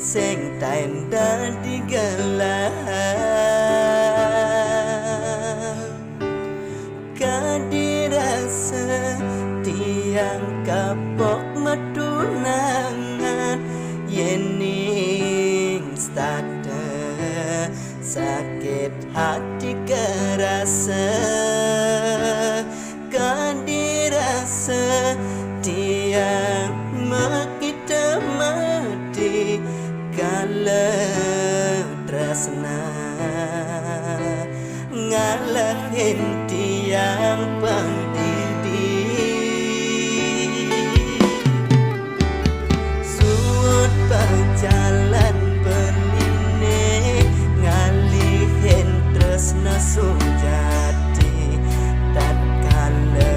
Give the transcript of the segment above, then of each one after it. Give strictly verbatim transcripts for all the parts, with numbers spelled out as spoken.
sing taen dadi gelah. Kadi rasa tiang kapok metunangan, yen ning stata sakit hati kerasa. Kadi rasa tiang makita mati kala tresna ngalahin tiang pang didi. Suud pajalan beline ngalihin tresna sujati. Tatkala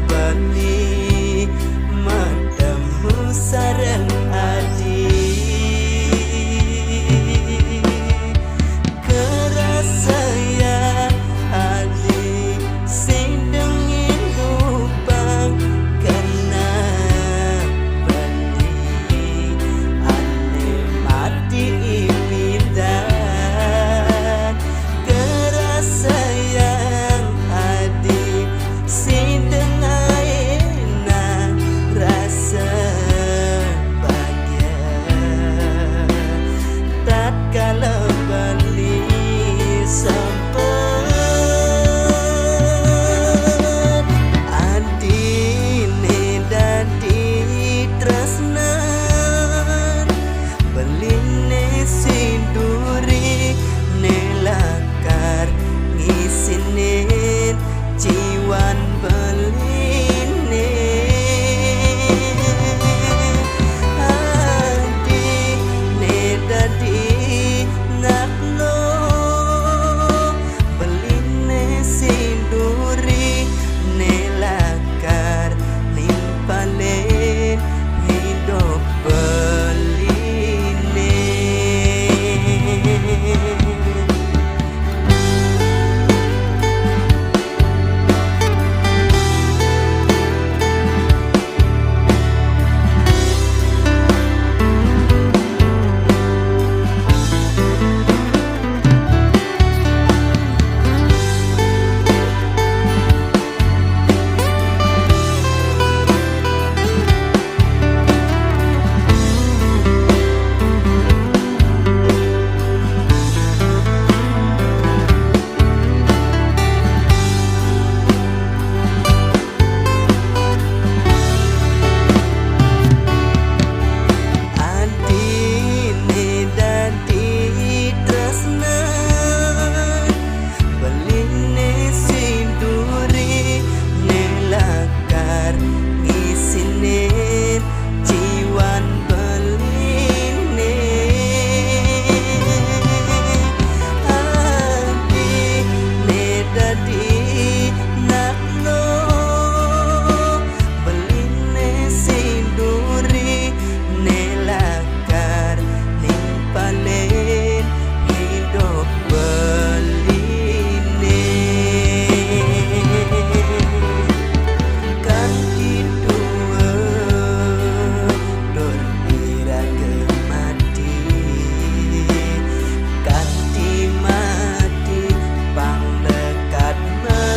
beli matemu sareng adi, kerasa ya adi sing dengin lubang kena beli ane mati ipidan. Kerasa yang adi sing dengaina rasa bahagia. Tatkala beli sempet adine dadi tresnan, beline sinduri ne lakar ngisinin jiwan beline. Adine dadi nakno, beline sinduri ne lakar nimpalin hidup beline. Adine dadi tresnan, beline sinduri ne lakar ngisinin jiwan beline. Adine dadi nakno, beline sinduri ne lakar nimpalin hidup beline. Kanti dua dur iraga mati, kanti mati pang lekat mewali.